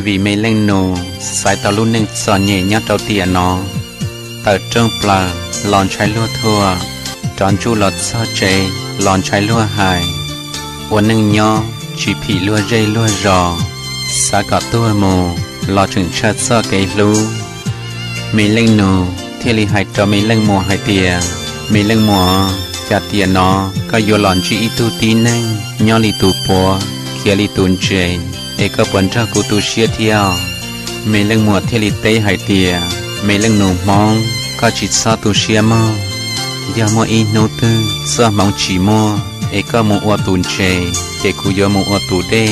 Vim me leej nus xaiv tau lub neej txom nyem nyob rau tiam no, tawm rooj plaws los ntshai luag thuam, rov ntsuj los txog tsev los ntshai luag hais, ua neej nyob tsis phim luag zej luag zos, xav kom tuag mus los tseem ntshaw txoj kev hlub. Me leej nus thiaj li hais rau me leej muam hais tias, me leej muam, cas tiam no koj yuav los ntsib ib tug tib neeg nyob li tus puav khiav li tus ntses, es koj puas nrog kuv tu siab thiab? Me leej muam thiaj li teb hais tias, me leej nus Hmoob, koj tsis txhob tu siab mog. Yog muaj ib hnub twg txoj hmoov tsis muaj es koj mus ua tus ntses, ces kuv yuav mus ua tus dej.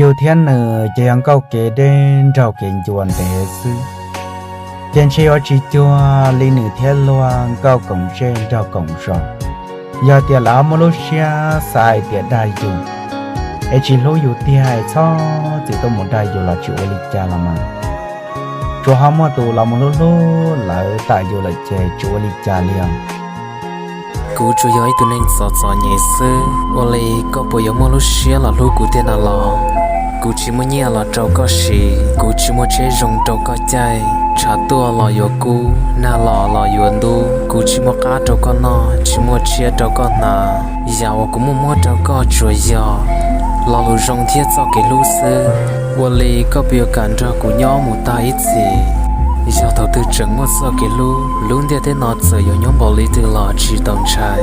Yus thiab nws ces yog nkauj kev deb nraug kev ncua ntev xwb, ces ntshe yuav tsis cuag li nws thiab luag nkauj koom zej nraug koom zos. Yog tias lawv ho muaj lub siab xav hais tias dag yus, es tsis hlub yus tiag es txhob txwm tuaj mus dag yus los tsis ua li cas los mas, tsuas ho muaj tus los mus hlub hlub lawv tawm yus lawm ces tsis ua li cas li os. Kuv tsuas yog ib tug neeg txom txom nyem xwb, ua li koj puas yuav muaj lub siab los hlub kuv tiag na los? Kuv tsis muaj nyiaj los rau koj siv, kuv tsis muaj tsheb zoo rau koj caij, tshav tuaj los yuav kub, nag los los yuav ntub, kuv tsis muaj qab rau koj noj, tsis muaj tshiab rau koj hnav. Yam uas kuv muaj muab rau koj tsuas yog lo lus zoo thiab txoj kev hlub xwb. Ua li koj puas yuav kam nrog kuv nyob mus tag ib txhis? Yog thaum twg tseem muaj txoj kev hlub, lub ntiaj teb no txawm yuav nyob npaum li twg los tsis tau ntshai.